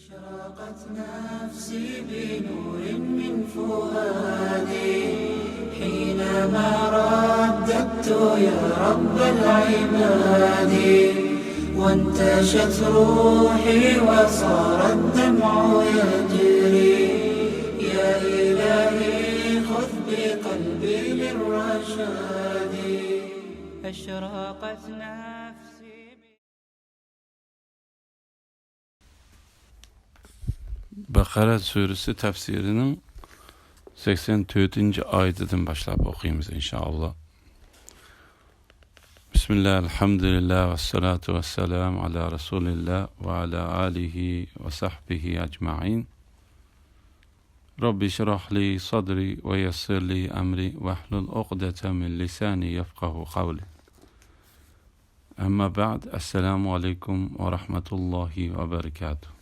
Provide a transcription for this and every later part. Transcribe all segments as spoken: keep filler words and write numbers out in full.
أشرقت نفسي بنور من فؤادي حينما رددت يا رب العباد، وانتشت روحي وصار الدمع يجري. يا إلهي خذ بقلبي للرشاد. أشرقت نفسي. بەقەرە سۈرىسى تەپسىرىنىڭ سەكسەن تۆتىنچى ئايىتىدىن باشلاپ ئوقۇيمىز، ئىنشائاللا. بسم الله، الحمد لله، والصلاة والسلام على رسول الله وعلى آله وصحبه أجمعين. رب اشرح لي صدري ويسر لي أمري واحلل عقدة من لساني يفقه قولي. ئەمما بەئد، ئەسسالامۇ ئەلەيكۇم ۋە رەھمەتۇللاھى ۋە بەرىكاتۇھ.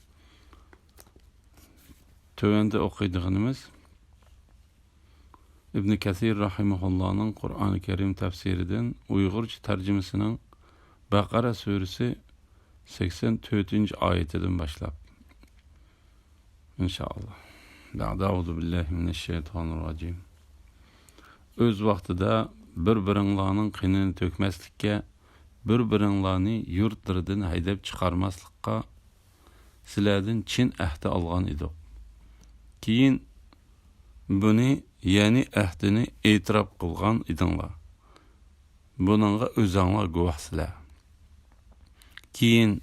تۆۋەندە ئوقۇيدىغىنىمىز ئىبن كەسىر رەھىمەھۇللانىڭ قۇرئانى كەرىم تەپسىرىدىن ئۇيغۇرچە تەرجىمىسىنىڭ بەقەرە سۈرىسى سەكسەن تۆتىنچى ئايىتىدىن باشلاپ. ئىنشائاللا. بەئدە، ئەئۇزۇ بىللاھى مىنەششەيتانىر راجىم. ئۆز ۋاقتىدا بىر-بىرىڭلارنىڭ قېنىنى تۆكمەسلىككە، بىر-بىرىڭلارنى يۇرتلىرىدىن ھەيدەپ چىقارماسلىققا سىلەردىن چىن ئەھدى ئالغان ئىدۇق. كېيىن بۇنى، يەنى ئەھدىنى ئېتىراپ قىلغان ئىدىڭلار. بۇنىڭغا ئۆزۈڭلار گۇۋاھسىلەر. كېيىن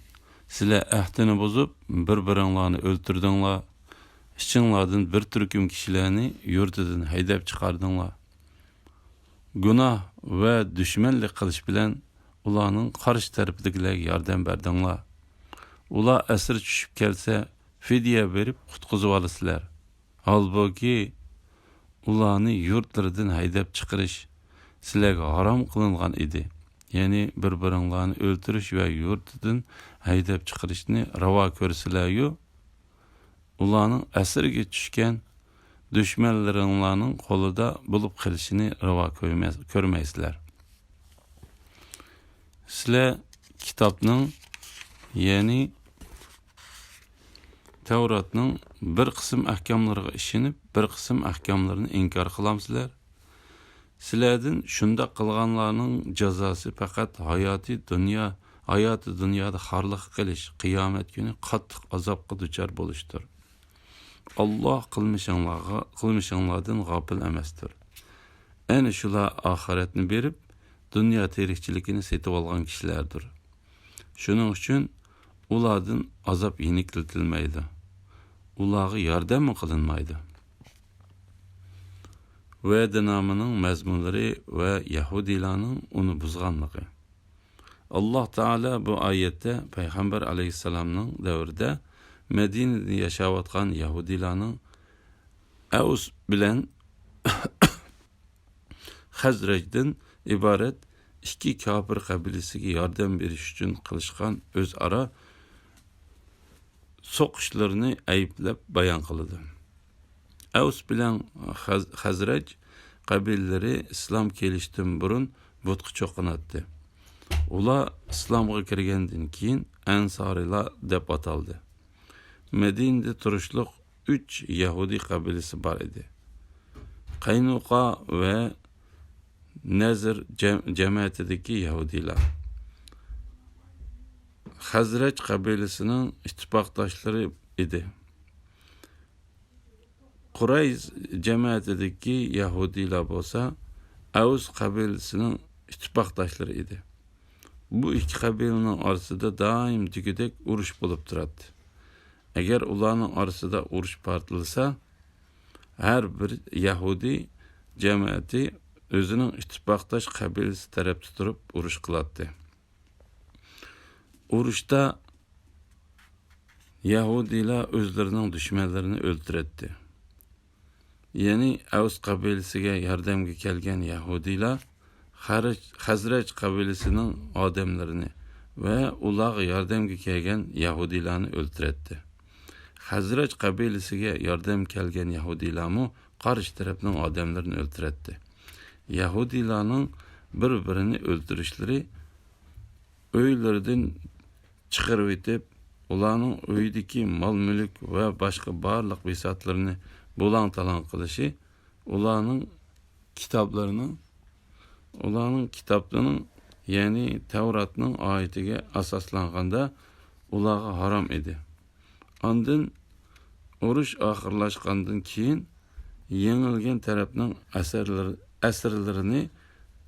سىلەر ئەھدىنى بۇزۇپ، بىر-بىرىڭلارنى ئۆلتۈردۈڭلار، ئىچىڭلاردىن بىر تۈركۈم كىشىلەرنى يۇرتىدىن ھەيدەپ چىقاردىڭلار. گۇناھ ۋە دۈشمەنلىك قىلىش بىلەن ئۇلارنىڭ قارشى تەرىپىدىكىلەرگە ياردەم بەردىڭلار. ئۇلار ئەسىر چۈشۈپ كەلسە، فىدىيە بېرىپ قۇتقۇزۇۋالىسىلەر. ھالبۇكى، ئۇلارنى يۇرتلىرىدىن ھەيدەپ چىقىرىش سىلەرگە ھارام قىلىنغان ئىدى. يەنى بىر-بىرىڭلارنى ئۆلتۈرۈش ۋە يۇرتىدىن ھەيدەپ چىقىرىشنى راۋا كۆرسىلەريۇ، ئۇلارنىڭ ئەسىرىگە چۈشكەن دۈشمەنلىرىڭلارنىڭ قولىدا بولۇپ قېلىشىنى راۋا كۆرمەس-، كۆرمەيسىلەر. سىلەر كىتابنىڭ، يەنى تەۋراتنىڭ بىر قىسىم ئەھكاملىرىغا ئىشىنىپ، بىر قىسىم ئەھكاملىرىنى ئىنكار قىلامسىلەر؟ سىلەردىن شۇنداق قىلغانلارنىڭ جازاسى پەقەت ھاياتىي دۇنيا، ھاياتىي دۇنيادا خارلىققا قېلىش، قىيامەت كۈنى قاتتىق ئازابقا دۇچار بولۇشتۇر. ئاللاھ قىلمىشىڭلارغا، قىلمىشىڭلاردىن غاپىل ئەمەستۇر. ئەنە شۇلار ئاخىرەتنى بېرىپ، دۇنيا تىرىكچىلىكىنى سېتىۋالغان كىشىلەردۇر. شۇنىڭ ئۈچۈن ئۇلاردىن ئازاب يېنىكلىتىلمەيدۇ. ئۇلارغا ياردەممۇ قىلىنمايدۇ. ۋەدىنامىنىڭ مەزمۇنلىرى ۋە يەھۇدىيلارنىڭ ئۇنى بۇزغانلىقى. ئاللاھ تائالا بۇ ئايەتتە پەيغەمبەر ئەلەيھىسسالامنىڭ دەۋرىدە مەدىنىدە ياشاۋاتقان يەھۇدىيلارنىڭ ئەۋس بىلەن خەزرەجدىن ئىبارەت ئىككى كاپىر قەبىلىسىگە ياردەم بېرىش ئۈچۈن قىلىشقان ئۆزئارا سوقۇشلىرىنى ئەيىبلەپ بايان قىلىدۇ. ئەۋس بىلەن خەز-، خەزرەج قەبىلىلىرى ئىسلام كېلىشتىن بۇرۇن بۇتقا چوقۇناتتى. ئۇلار ئىسلامغا كىرگەندىن كېيىن ئەنسارىيلار دەپ ئاتالدى. مەدىنىدە تۇرۇشلۇق ئۈچ يەھۇدىي قەبىلىسى بار ئىدى. قەينۇقا ۋە نەزىر جەم-، جەمەتىدىكى يەھۇدىيلار خەزرەج قەبىلىسىنىڭ ئىتتىپاقداشلىرى ئىدى. قۇرەيز جەمەتىدىكى يەھۇدىيلار بولسا ئەۋس قەبىلىسىنىڭ ئىتتىپاقداشلىرى ئىدى. بۇ ئىككى قەبىلىنىڭ ئارىسىدا دائىم دېگۈدەك ئۇرۇش بولۇپ تۇراتتى. ئەگەر ئۇلارنىڭ ئارىسىدا ئۇرۇش پارتلىسا، ھەر بىر يەھۇدىي جەمەتى ئۆزىنىڭ ئىتتىپاقداش قەبىلىسى تەرەپتە تۇرۇپ ئۇرۇش قىلاتتى. ئۇرۇشتا يەھۇدىيلار ئۆزلىرىنىڭ دۈشمەنلىرىنى ئۆلتۈرەتتى. يەنى ئەۋس قەبىلىسىگە ياردەمگە كەلگەن يەھۇدىيلار خەرج-، خەزرەج قەبىلىسىنىڭ ئادەملىرىنى ۋە ئۇلارغا ياردەمگە كەلگەن يەھۇدىيلارنى ئۆلتۈرەتتى. خەزرەج قەبىلىسىگە ياردەم كەلگەن يەھۇدىيلارمۇ قارشى تەرەپنىڭ ئادەملىرىنى ئۆلتۈرەتتى. يەھۇدىيلارنىڭ بىر-بىرىنى ئۆلتۈرۈشلىرى ئۆيلىرىدىن چىقىرىۋېتىپ، ئۇلارنىڭ ئۆيىدىكى مال-مۈلۈك ۋە باشقا بارلىق بىساتلىرىنى بۇلاڭ-تالاڭ قىلىشى ئۇلارنىڭ كىتابلىرىنىڭ، ئۇلارنىڭ كىتابلىرىنىڭ، يەنى تەۋراتنىڭ ئايىتىگە ئاساسلانغاندا ئۇلارغا ھارام ئىدى. ئاندىن ئۇرۇش ئاخىرلاشقاندىن كېيىن يېڭىلگەن تەرەپنىڭ ئەسەرلىرى، ئەسىرلىرىنى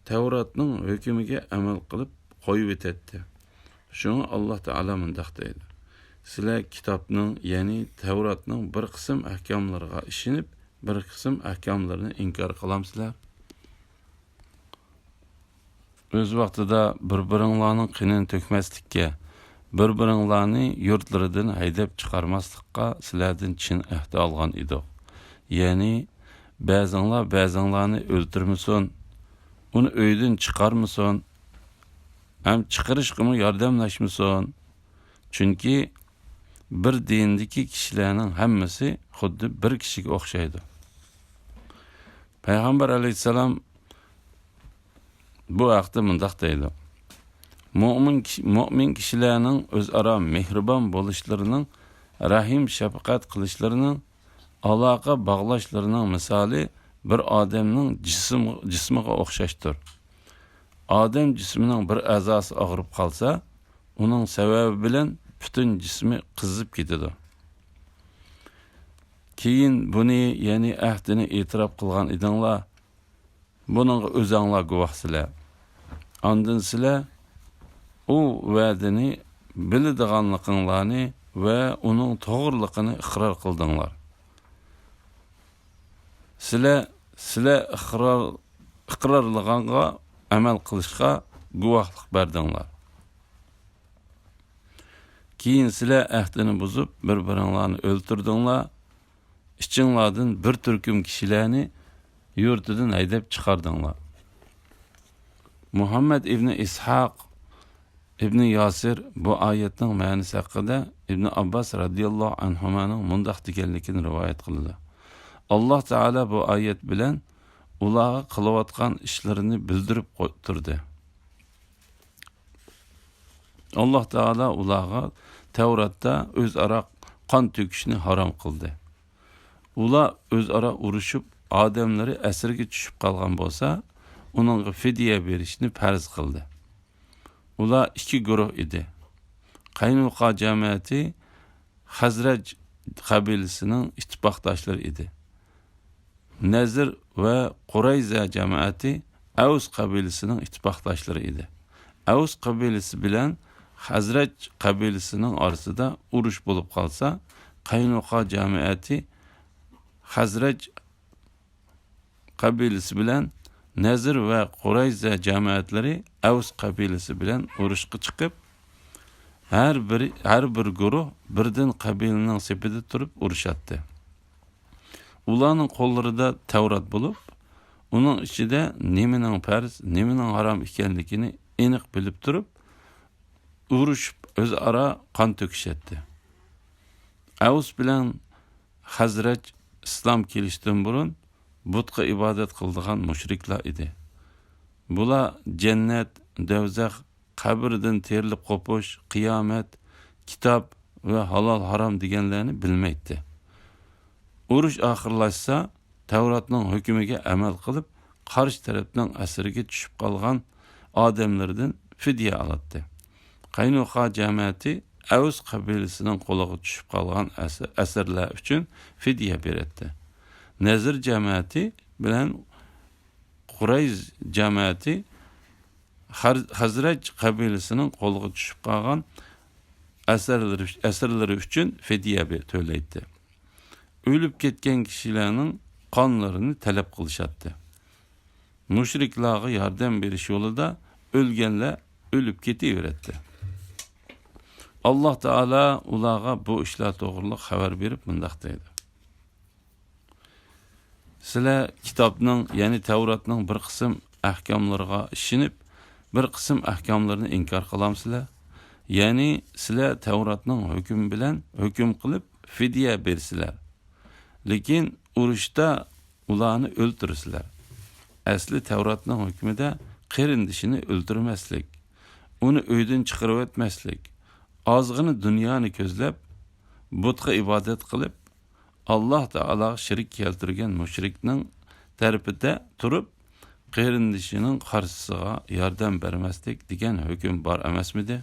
تەۋراتنىڭ ھۆكمىگە ئەمەل قىلىپ قويۇۋېتەتتى. شۇڭا ئاللاھ تائالا مۇنداق دەيدۇ: سىلەر كىتابنىڭ، يەنى تەۋراتنىڭ بىر قىسىم ئەھكاملىرىغا ئىشىنىپ، بىر قىسىم ئەھكاملىرىنى ئىنكار قىلامسىلەر؟ ئۆز ۋاقتىدا بىر-بىرىڭلارنىڭ قېنىنى تۆكمەسلىككە، بىر-بىرىڭلارنى يۇرتلىرىدىن ھەيدەپ چىقارماسلىققا سىلەردىن چىن ئەھدى ئالغان ئىدۇق. يەنى، بەزىڭلار بەزىڭلارنى ئۆلتۈرمىسۇن، ئۇنى ئۆيدىن چىقارمىسۇن، ھەم چىقىرىشقىمۇ ياردەملەشمىسۇن. چۈنكى بىر دىندىكى كىشىلەرنىڭ ھەممىسى خۇددى بىر كىشىگە ئوخشايدۇ. پەيغەمبەر ئەلەيھىسسالام بۇ ھەقتە مۇنداق دەيدۇ: مۆمىن كىشى، مۆمىن كىشىلەرنىڭ ئۆزئارا مېھرىبان بولۇشلىرىنىڭ، رەھىم-شەپقەت قىلىشلىرىنىڭ، ئالاقە باغلاشلىرىنىڭ مىسالى بىر ئادەمنىڭ جىسىم، جىسمىغا ئوخشاشتۇر. ئادەم جىسمىنىڭ بىر ئەزاسى ئاغرىپ قالسا، ئۇنىڭ سەۋەبى بىلەن پۈتۈن جىسمى قىزىپ كېتىدۇ. كېيىن بۇنى، يەنى ئەھدىنى ئېتىراپ قىلغان ئىدىڭلار، بۇنىڭغا ئۆزەڭلار گۇۋاھسىلەر. ئاندىن سىلەر ئۇ ۋەدىنى بىلىدىغانلىقىڭلارنى ۋە ئۇنىڭ توغرىلىقىنى ئىقرار قىلدىڭلار. سىلەر، سىلەر ئىقرار، ئىقرارلىغانغا ئەمەل قىلىشقا گۇۋاھلىق بەردىڭلار. كېيىن سىلەر ئەھدىنى بۇزۇپ، بىر-بىرىڭلارنى ئۆلتۈردۈڭلار. ئىچىڭلاردىن بىر تۈركۈم كىشىلەرنى يۇرتىدىن ھەيدەپ چىقاردىڭلار. مۇھەممەد ئىبنى ئىسھاق ئىبنى ياسىر بۇ ئايەتنىڭ مەنىسى ھەققىدە ئىبنى ئابباس رەزىياللاھۇ ئەنھۇمانىڭ مۇنداق دېگەنلىكىنى رىۋايەت قىلىدۇ: ئاللاھ تائالا بۇ ئايەت بىلەن ئۇلارغا قىلىۋاتقان ئىشلىرىنى بىلدۈرۈپ قوي-، تۇردى. ئاللاھ تائالا ئۇلارغا تەۋراتتا ئۆزئارا قان تۆكۈشنى ھارام قىلدى. ئۇلار ئۆزئارا ئۇرۇشۇپ، ئادەملىرى ئەسىرگە چۈشۈپ قالغان بولسا، ئۇنىڭغا فىدىيە بېرىشنى پەرز قىلدى. ئۇلار ئىككى گۇرۇھ ئىدى. قەينۇقا جەمەتى خەزرەج قەبىلىسىنىڭ ئىتتىپاقداشلىرى ئىدى. نەزىر ۋە قۇرەيزە جەمەتى ئەۋس قەبىلىسىنىڭ ئىتتىپاقداشلىرى ئىدى. ئەۋس قەبىلىسى بىلەن خەزرەج قەبىلىسىنىڭ ئارىسىدا ئۇرۇش بولۇپ قالسا، قەينۇقا جەمەتى خەزرەج قەبىلىسى بىلەن، نەزىر ۋە قۇرەيزە جەمەتلىرى ئەۋس قەبىلىسى بىلەن ئۇرۇشقا چىقىپ، ھەر بىرى، ھەر بىر گۇرۇھ بىردىن قەبىلىنىڭ سېپىدە تۇرۇپ ئۇرۇشاتتى. ئۇلارنىڭ قوللىرىدا تەۋرات بولۇپ، ئۇنىڭ ئىچىدە نېمىنىڭ پەرز، نېمىنىڭ ھارام ئىكەنلىكىنى ئېنىق بىلىپ تۇرۇپ، ئۇرۇشۇپ، ئۆزئارا قان تۆكۈشەتتى. ئەۋس بىلەن خەزرەج ئىسلام كېلىشتىن بۇرۇن بۇتقا ئىبادەت قىلىدىغان مۇشرىكلار ئىدى. بۇلار جەننەت، دەۋزەخ، قەبرىدىن تىرىلىپ قوپۇش، قىيامەت، كىتاب ۋە ھالال-ھارام دېگەنلەرنى بىلمەيتتى. ئۇرۇش ئاخىرلاشسا، تەۋراتنىڭ ھۆكمىگە ئەمەل قىلىپ، قارشى تەرەپنىڭ ئەسىرىگە چۈشۈپ قالغان ئادەملىرىدىن فىدىيە ئالاتتى. قەينۇخا جەمەتى ئەۋس قەبىلىسىنىڭ قولىغا چۈشۈپ قالغان ئەس-، ئەسىرلەر ئۈچۈن فىدىيە بېرەتتى. نەزىر جەمەتى بىلەن قۇرەيز جەمەتى خەر-، خەزرەج قەبىلىسىنىڭ قولىغا چۈشۈپ قالغان ئەسىرلىرى، ئەسىرلىرى ئۈچۈن فىدىيە بە-، تۆلەيتتى. ئۆلۈپ كەتكەن كىشىلەرنىڭ قانلىرىنى تەلەپ قىلىشاتتى. مۇشرىكلارغا ياردەم بېرىش يولىدا ئۆلگەنلەر ئۆلۈپ كېتىۋېرەتتى. ئاللاھ تائالا ئۇلارغا بۇ ئىشلار توغرىلىق خەۋەر بېرىپ مۇنداق دەيدۇ: سىلەر كىتابنىڭ، يەنى تەۋراتنىڭ بىر قىسىم ئەھكاملىرىغا ئىشىنىپ، بىر قىسىم ئەھكاملىرىنى ئىنكار قىلامسىلەر؟ يەنى سىلەر تەۋراتنىڭ ھۆكمى بىلەن ھۆكۈم قىلىپ فىدىيە بېرىسىلەر. لېكىن ئۇرۇشتا ئۇلارنى ئۆلتۈرىسىلەر. ئەسلى تەۋراتنىڭ ھۆكمىدە قېرىندىشىنى ئۆلتۈرمەسلىك، ئۇنى ئۆيدىن چىقىرىۋەتمەسلىك، ئازغىنە دۇنيانى كۆزلەپ، بۇتقا ئىبادەت قىلىپ، ئاللاھ تائالاغا شېرىك كەلتۈرگەن مۇشرىكنىڭ تەرىپىدە تۇرۇپ، قېرىندىشىنىڭ قارشىسىغا ياردەم بەرمەسلىك دېگەن ھۆكۈم بار ئەمەسمىدى؟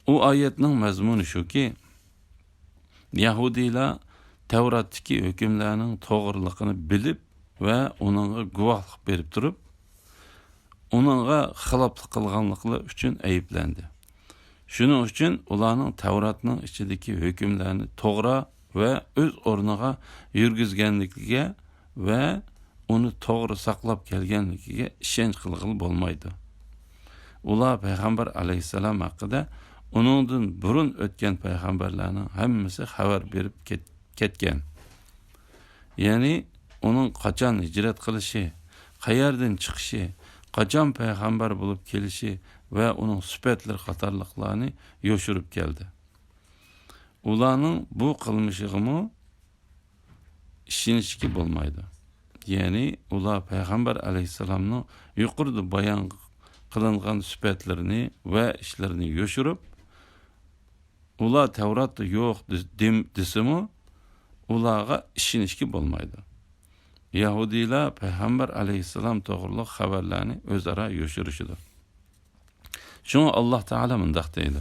ئۇ ئايەتنىڭ مەزمۇنى شۇكى، يەھۇدىيلار تەۋراتتىكى ھۆكۈملەرنىڭ توغرىلىقىنى بىلىپ ۋە ئۇنىڭغا گۇۋاھلىق بېرىپ تۇرۇپ، ئۇنىڭغا خىلاپلىق قىلغانلىقلىرى ئۈچۈن ئەيىبلەندى. شۇنىڭ ئۈچۈن ئۇلارنىڭ تەۋراتنىڭ ئىچىدىكى ھۆكۈملەرنى توغرا ۋە ئۆز ئورنىغا يۈرگۈزگەنلىكىگە ۋە ئۇنى توغرا ساقلاپ كەلگەنلىكىگە ئىشەنچ قىلغىلى بولمايدۇ. ئۇلار پەيغەمبەر ئەلەيھىسسالام ھەققىدە ئۇنىڭدىن بۇرۇن ئۆتكەن پەيغەمبەرلەرنىڭ ھەممىسى خەۋەر بېرىپ كەت-، كەتكەن. يەنى ئۇنىڭ قاچان ھىجرەت قىلىشى، قەيەردىن چىقىشى، قاچان پەيغەمبەر بولۇپ كېلىشى ۋە ئۇنىڭ سۈپەتلىرى قاتارلىقلارنى يوشۇرۇپ كەلدى. ئۇلارنىڭ بۇ قىلمىشىغىمۇ ئىشىنىشكە بولمايدۇ. يەنى ئۇلار پەيغەمبەر ئەلەيھىسسالامنىڭ يۇقىرىدا بايان قىلىنغان سۈپەتلىرىنى ۋە ئىشلىرىنى يوشۇرۇپ، ئۇلار تەۋراتتا يوق دې-، دېم-، دېسىمۇ، ئۇلارغا ئىشىنىشكە بولمايدۇ. يەھۇدىيلار پەيغەمبەر ئەلەيھىسسالام توغرۇلۇق خەۋەرلەرنى ئۆزئارا يوشۇرۇشىدۇ. شۇڭا ئاللاھ تائالا مۇنداق دەيدۇ: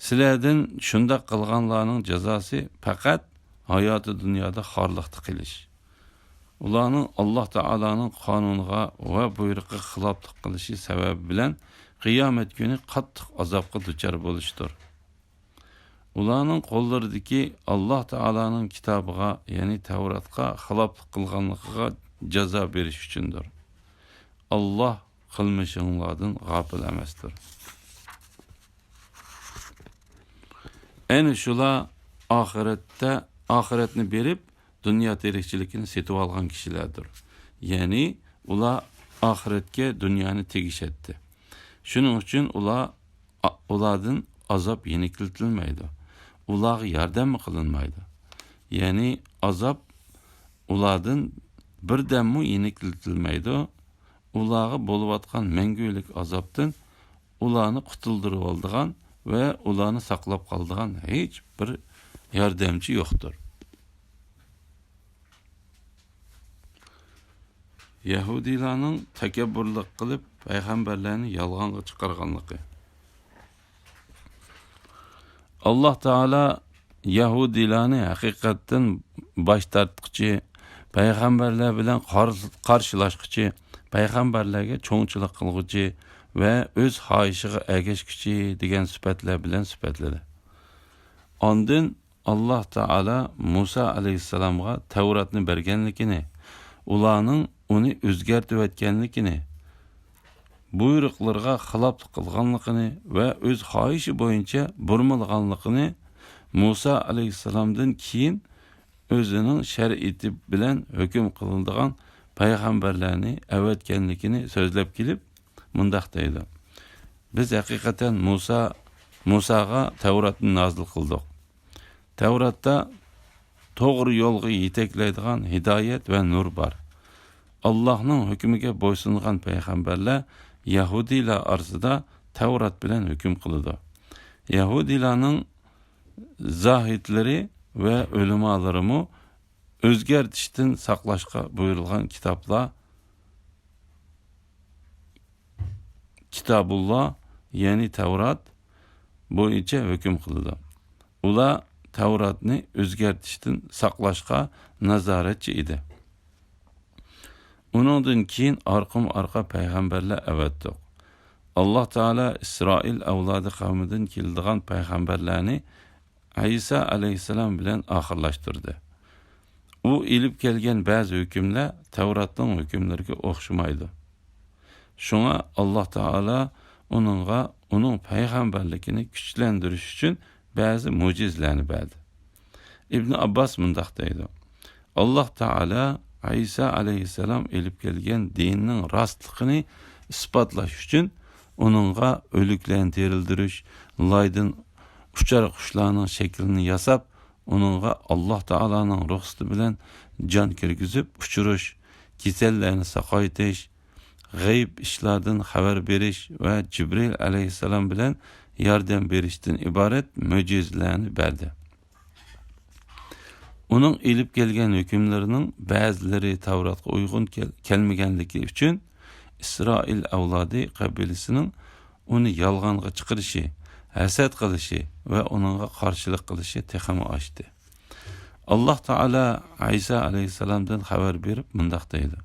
سىلەردىن شۇنداق قىلغانلارنىڭ جازاسى پەقەت ھاياتى دۇنيادا خارلىقتا قېلىش. ئۇلارنىڭ ئاللاھ تائالانىڭ قانۇنىغا ۋە بۇيرۇقىغا خىلاپلىق قىلىشى سەۋەبى بىلەن قىيامەت كۈنى قاتتىق ئازابقا دۇچار بولۇشتۇر. ئۇلارنىڭ قوللىرىدىكى ئاللاھ تائالانىڭ كىتابىغا، يەنى تەۋراتقا خىلاپلىق قىلغانلىقىغا جازا بېرىش ئۈچۈندۇر. ئاللاھ قىلمىشىڭلاردىن غاپىل ئەمەستۇر. ئەنە شۇلار ئاخىرەتتە، ئاخىرەتنى بېرىپ، دۇنيا تىرىكچىلىكىنى سېتىۋالغان كىشىلەردۇر. يەنى ئۇلار ئاخىرەتكە دۇنيانى تېگىشەتتى. شۇنىڭ ئۈچۈن ئۇلار، ئۇلاردىن ئازاب يېنىكلىتىلمەيدۇ. ئۇلارغا ياردەممۇ قىلىنمايدۇ. يەنى ئازاب ئۇلاردىن بىردەممۇ يېنىكلىتىلمەيدۇ. ئۇلارغا بولۇۋاتقان مەڭگۈلۈك ئازابتىن ئۇلارنى قۇتۇلدۇرۇۋالىدىغان ۋە ئۇلارنى ساقلاپ قالىدىغان ھېچ بىر ياردەمچى يوقتۇر. يەھۇدىيلارنىڭ تەكەببۇرلۇق قىلىپ پەيغەمبەرلەرنى يالغانغا چىقارغانلىقى. ئاللاھ تائالا يەھۇدىيلارنى ھەقىقەتتىن باش تارتقۇچى، پەيغەمبەرلەر بىلەن قار-، قارشىلاشقۇچى، پەيغەمبەرلەرگە چوڭچىلىق قىلغۇچى ۋە ئۆز خاھىشىغا ئەگەشكۈچى دېگەن سۈپەتلەر بىلەن سۈپەتلىدى. ئاندىن ئاللاھ تائالا مۇسا ئەلەيھىسسالامغا تەۋراتنى بەرگەنلىكىنى، ئۇلارنىڭ ئۇنى ئۆزگەرتىۋەتكەنلىكىنى، بۇيرۇقلىرىغا خىلاپلىق قىلغانلىقىنى ۋە ئۆز خاھىشى بويىچە بۇرمىلىغانلىقىنى، مۇسا ئەلەيھىسسالامدىن كېيىن ئۆزىنىڭ شەرىئىتى بىلەن ھۆكۈم قىلىنىدىغان پەيغەمبەرلەرنى ئەۋەتكەنلىكىنى سۆزلەپ كېلىپ، مۇنداق دەيدۇ: بىز ھەقىقەتەن مۇسا، مۇساغا تەۋراتنى نازىل قىلدۇق. تەۋراتتا توغرا يولغا يېتەكلەيدىغان ھىدايەت ۋە نۇر بار. ئاللاھنىڭ ھۆكمىگە بويسۇنغان پەيغەمبەرلەر يەھۇدىيلار ئارىسىدا تەۋرات بىلەن ھۆكۈم قىلىدۇ. يەھۇدىيلارنىڭ زاھىدلىرى ۋە ئۆلىمالىرىمۇ ئۆزگەرتىشتىن ساقلاشقا بۇيرۇلغان كىتابلار، كىتابۇللا، يەنى تەۋرات بويىچە ھۆكۈم قىلىدۇ. ئۇلار تەۋراتنى ئۆزگەرتىشتىن ساقلاشقا نازارەتچى ئىدى. ئۇنىڭدىن كېيىن ئارقىمۇ ئارقا پەيغەمبەرلەر ئەۋەتتۇق. ئاللاھ تائالا ئىسرائىل ئەۋلادى قەۋمىدىن كېلىدىغان پەيغەمبەرلەرنى ئەيسا ئەلەيھىسسالام بىلەن ئاخىرلاشتۇردى. ئۇ ئېلىپ كەلگەن بەزى ھۆكۈملەر تەۋراتنىڭ ھۆكۈملىرىگە ئوخشىمايدۇ. شۇڭا ئاللاھ تائالا ئۇنىڭغا ئۇنىڭ پەيغەمبەرلىكىنى كۈچلەندۈرۈش ئۈچۈن بەزى مۆجىزىلەرنى بەردى. ئىبن ئابباس مۇنداق دەيدۇ: ئاللاھ تائالا ئەيسا ئەلەيھىسسالام ئېلىپ كەلگەن دىننىڭ راستلىقىنى ئىسپاتلاش ئۈچۈن ئۇنىڭغا ئۆلۈكلەرنى تىرىلدۈرۈش، لايدىن ئۇچار قۇشلارنىڭ شەكلىنى ياساپ، ئۇنىڭغا ئاللاھ تائالانىڭ رۇخسىتى بىلەن جان كىرگۈزۈپ ئۇچۇرۇش، كېسەللەرنى ساقايتىش، غەيىب ئىشلاردىن خەۋەر بېرىش ۋە جىبرىل ئەلەيھىسسالام بىلەن ياردەم بېرىشتىن ئىبارەت مۆجىزىلەرنى بەردى. ئۇنىڭ ئېلىپ كەلگەن ھۆكۈملىرىنىڭ بەزىلىرى تەۋراتقا ئۇيغۇن كەل-، كەلمىگەنلىكى ئۈچۈن، ئىسرائىل ئەۋلادى قەبىلىسىنىڭ ئۇنى يالغانغا چىقىرىشى، ھەسەت قىلىشى ۋە ئۇنىڭغا قارشىلىق قىلىشى تېخىمۇ ئاشتى. ئاللاھ تائالا ئەيسا ئەلەيھىسسالامدىن خەۋەر بېرىپ مۇنداق دەيدۇ: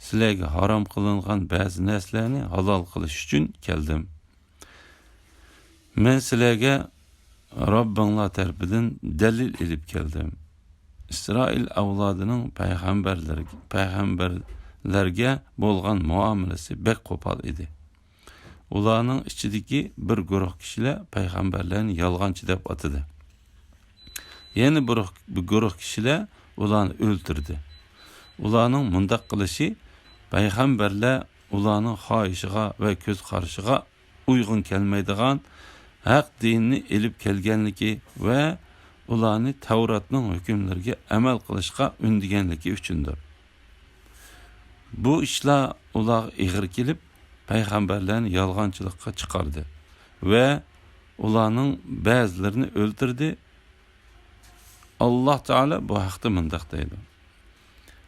«سىلەرگە ھارام قىلىنغان بەزى نەرسىلەرنى ھالال قىلىش ئۈچۈن كەلدىم. مەن سىلەرگە رەببىڭلار تەرىپىدىن دەلىل ئېلىپ كەلدىم. ئىسرائىل ئەۋلادىنىڭ پەيغەمبەرلەرگە، پەيغەمبەرلەرگە بولغان مۇئامىلىسى بەك قوپال ئىدى. ئۇلارنىڭ ئىچىدىكى بىر گۇرۇھ كىشىلەر پەيغەمبەرلەرنى يالغانچى دەپ ئاتىدى. يەنە بىر، بىر گۇرۇھ كىشىلەر ئۇلارنى ئۆلتۈردى. ئۇلارنىڭ مۇنداق قىلىشى پەيغەمبەرلەر ئۇلارنىڭ خاھىشىغا ۋە كۆز قارىشىغا ئۇيغۇن كەلمەيدىغان ھەق دىننى ئېلىپ كەلگەنلىكى ۋە ئۇلارنى تەۋراتنىڭ ھۆكۈملىرىگە ئەمەل قىلىشقا ئۈندىگەنلىكى ئۈچۈندۇر. بۇ ئىشلار ئۇلارغا ئېغىر كېلىپ، پەيغەمبەرلەرنى يالغانچىلىققا چىقاردى ۋە ئۇلارنىڭ بەزىلىرىنى ئۆلتۈردى.» ئاللاھ تائالا بۇ ھەقتە مۇنداق دەيدۇ: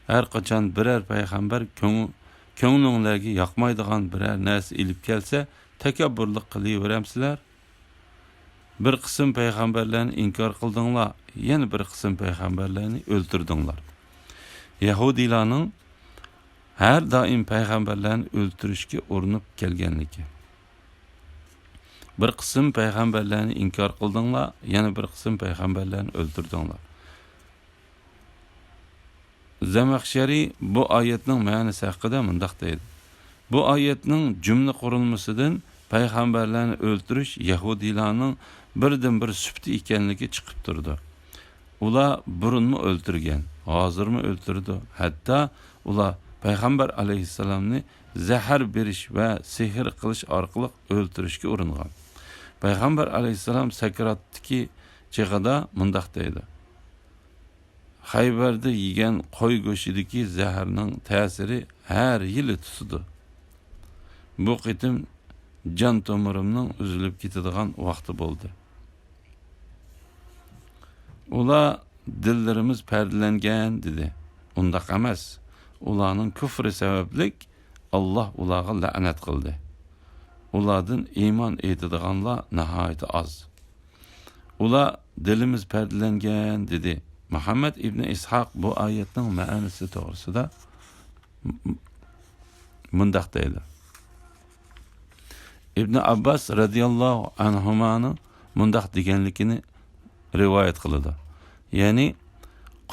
«ھەر قاچان بىرەر پەيغەمبەر كۆڭ-، كۆڭلۈڭلەرگە ياقمايدىغان بىرەر نەرسە ئېلىپ كەلسە، تەكەببۇرلۇق قىلىۋېرەمسىلەر؟ بىر قىسىم پەيغەمبەرلەرنى ئىنكار قىلدىڭلار، يەنە بىر قىسىم پەيغەمبەرلەرنى ئۆلتۈردۈڭلار.» يەھۇدىيلارنىڭ ھەر دائىم پەيغەمبەرلەرنى ئۆلتۈرۈشكە ئۇرۇنۇپ كەلگەنلىكى. بىر قىسىم پەيغەمبەرلەرنى ئىنكار قىلدىڭلار، يەنە بىر قىسىم پەيغەمبەرلەرنى ئۆلتۈردۈڭلار. زەمەخشەرى بۇ ئايەتنىڭ مەنىسى ھەققىدە مۇنداق دەيدۇ: بۇ ئايەتنىڭ جۈملە قۇرۇلمىسىدىن پەيغەمبەرلەرنى ئۆلتۈرۈش يەھۇدىيلارنىڭ بىردىنبىر سۈپىتى ئىكەنلىكى چىقىپ تۇرىدۇ. ئۇلار بۇرۇنمۇ ئۆلتۈرگەن، ھازىرمۇ ئۆلتۈرىدۇ. ھەتتا ئۇلار پەيغەمبەر ئەلەيھىسسالامنى زەھەر بېرىش ۋە سېھىر قىلىش ئارقىلىق ئۆلتۈرۈشكە ئۇرۇنغان. پەيغەمبەر ئەلەيھىسسالام سەكراتتىكى چېغىدا مۇنداق دەيدۇ: «خەيبەردە يېگەن قوي گۆشىدىكى زەھەرنىڭ تەسىرى ھەر يىلى تۇتىدۇ. بۇ قېتىم جان تومۇرۇمنىڭ ئۈزۈلۈپ كېتىدىغان ۋاقتى بولدى.» ئۇلار: «دىللىرىمىز پەردىلەنگەن» دېدى. ئۇنداق ئەمەس. ئۇلارنىڭ كۇفرى سەۋەبلىك ئاللاھ ئۇلارغا لەنەت قىلدى. ئۇلاردىن ئىمان ئېيتىدىغانلار ناھايىتى ئاز. ئۇلار: «دىلىمىز پەردىلەنگەن» دېدى. مۇھەممەد ئىبنى ئىسھاق بۇ ئايەتنىڭ مەنىسى توغرىسىدا مۇنداق دەيدۇ. ئىبنى ئابباس رەزىياللاھۇ ئەنھۇمانىڭ مۇنداق دېگەنلىكىنى رىۋايەت قىلىدۇ. يەنى،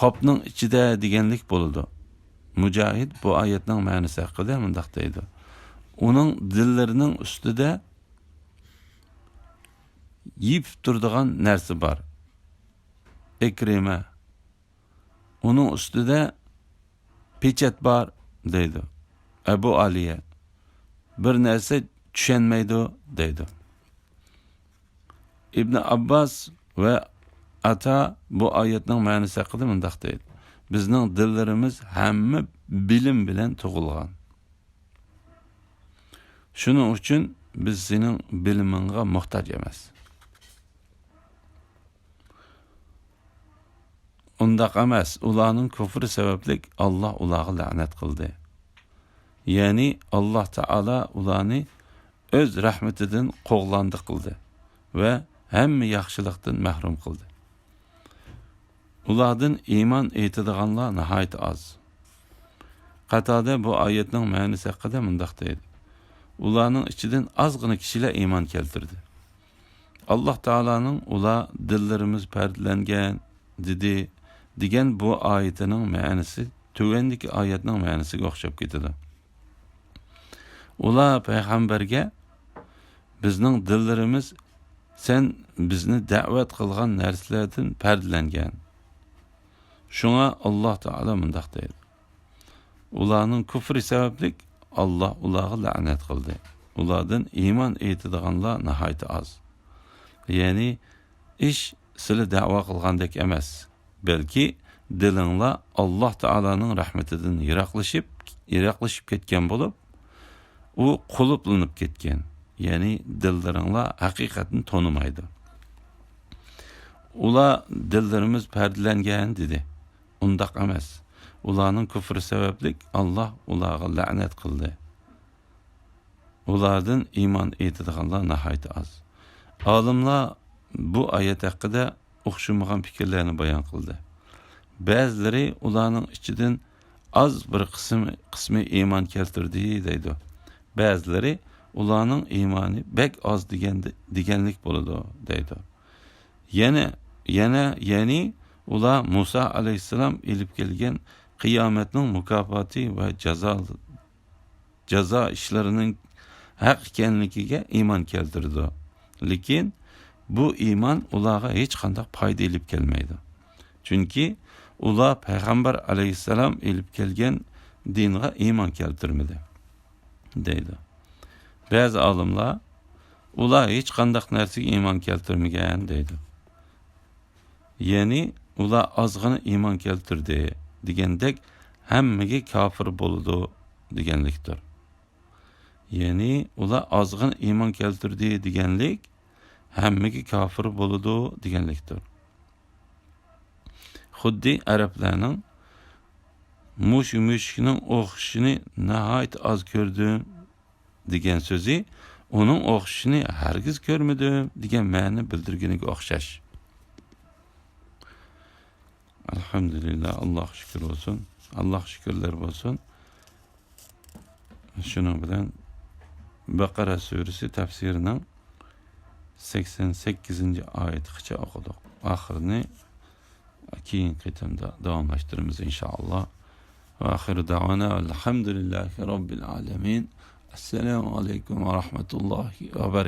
«قاپنىڭ ئىچىدە» دېگەنلىك بولىدۇ. مۇجاھىد بۇ ئايەتنىڭ مەنىسى ھەققىدە مۇنداق دەيدۇ: «ئۇنىڭ دىللىرىنىڭ ئۈستىدە يېپىپ تۇرىدىغان نەرسە بار.» ئىكرىمە: «ئۇنىڭ ئۈستىدە پېچەت بار» دەيدۇ. ئەبۇ ئالىيە: «بىر نەرسە چۈشەنمەيدۇ» دەيدۇ. ئىبنى ئابباس ۋە ئاتا بۇ ئايەتنىڭ مەنىسى ھەققىدە مۇنداق دەيدۇ: «بىزنىڭ دىللىرىمىز ھەممە بىلىم بىلەن تۇغۇلغان. شۇنىڭ ئۈچۈن بىز سېنىڭ بىلىمىڭغا موھتاج ئەمەس.» ئۇنداق ئەمەس، ئۇلارنىڭ كۇفرى سەۋەبلىك ئاللاھ ئۇلارغا لەنەت قىلدى. يەنى ئاللاھ تائالا ئۇلارنى ئۆز رەھمىتىدىن قوغلاندى قىلدى ۋە ھەممە ياخشىلىقتىن مەھرۇم قىلدى. ئۇلاردىن ئىمان ئېيتىدىغانلار ناھايىتى ئاز. قاتادە بۇ ئايەتنىڭ مەنىسى ھەققىدە مۇنداق دەيدۇ: «ئۇلارنىڭ ئىچىدىن ئازغىنە كىشىلەر ئىمان كەلتۈردى.» ئاللاھ تائالانىڭ «ئۇلار دىللىرىمىز پەردىلەنگەن» دېدى دېگەن بۇ ئايىتىنىڭ مەنىسى تۆۋەندىكى ئايەتنىڭ مەنىسىگە ئوخشاپ كېتىدۇ. ئۇلار پەيغەمبەرگە: «بىزنىڭ دىللىرىمىز سەن بىزنى دەۋەت قىلغان نەرسىلەردىن پەردىلەنگەن.» شۇڭا ئاللاھ تائالا مۇنداق دەيدۇ: «ئۇلارنىڭ كۇفرى سەۋەبلىك ئاللاھ ئۇلارغا لەنەت قىلدى. ئۇلاردىن ئىمان ئېيتىدىغانلار ناھايىتى ئاز.» يەنى، ئىش سىلى دەۋا قىلغاندەك ئەمەس، بەلكى دىلىڭلار ئاللاھ تائالانىڭ رەھمىتىدىن يىراقلىشىپ، يىراقلىشىپ كەتكەن بولۇپ، ئۇ قۇلۇپلىنىپ كەتكەن. يەنى دىللىرىڭلار ھەقىقەتنى تونۇمايدۇ. ئۇلار دىللىرىمىز پەردىلەنگەن دېدى. ئۇنداق ئەمەس. ئۇلارنىڭ كۇفرى سەۋەبلىك ئاللاھ ئۇلارغا لەنەت قىلدى. ئۇلاردىن ئىمان ئېيتىدىغانلار ناھايىتى ئاز. ئالىملار بۇ ئايەت ھەققىدە ئوخشىمىغان پىكىرلەرنى بايان قىلدى. بەزىلىرى ئۇلارنىڭ ئىچىدىن ئاز بىر قىسىم، قىسمى ئىمان كەلتۈردى دەيدۇ. بەزىلىرى ئۇلارنىڭ ئىمانى بەك ئاز دېگەندە-، دېگەنلىك بولىدۇ دەيدۇ. يەنە، يەنە، يەنى ئۇلار مۇسا ئەلەيھىسسالام ئېلىپ كەلگەن قىيامەتنىڭ مۇكاپاتى ۋە جازا، جازا ئىشلىرىنىڭ ھەق ئىكەنلىكىگە ئىمان كەلتۈرىدۇ. لېكىن بۇ ئىمان ئۇلارغا ھېچقانداق پايدا ئېلىپ كەلمەيدۇ. چۈنكى ئۇلار پەيغەمبەر ئەلەيھىسسالام ئېلىپ كەلگەن دىنغا ئىمان كەلتۈرمىدى، دەيدۇ. بەزى ئالىملار، ئۇلار ھېچقانداق نەرسىگە ئىمان كەلتۈرمىگەن، دەيدۇ. يەنى ئۇلار ئازغىنە ئىمان كەلتۈردى دېگەندەك، ھەممىگە كاپىر بولىدۇ دېگەنلىكتۇر. يەنى ئۇلار ئازغىنە ئىمان كەلتۈردى دېگەنلىك، ھەممىگە كاپىر بولىدۇ دېگەنلىكتۇر. خۇددى ئەرەبلەرنىڭ «مۇشۇ مۈشۈكنىڭ ئوخشىشىنى ناھايىتى ئاز كۆردۈم» دېگەن سۆزى «ئۇنىڭ ئوخشىشىنى ھەرگىز كۆرمىدىم» دېگەن مەنىنى بىلدۈرگىنىگە ئوخشاش. ئەلھەمدۇلىللا، ئاللاھقا شۈكۈر بولسۇن. ئاللاھقا شۈكۈرلەر بولسۇن. شۇنىڭ بىلەن بەقەرە سۈرىسى تەپسىرىنىڭ سەكسەن سەككىزىنچى ئايىتىغىچە ئوقۇدۇق. ئاخىرىنى كېيىنكى قېتىمدا داۋاملاشتۇرىمىز، ئىنشائاللا. ۋە ئاخىرۇ دەۋانا ئەلھەمدۇلىللاھى رەببىل ئالەمىن. ئەسسالامۇ ئەلەيكۇم ۋە رەھمەتۇللاھى ۋە بەرەكاتۇھ.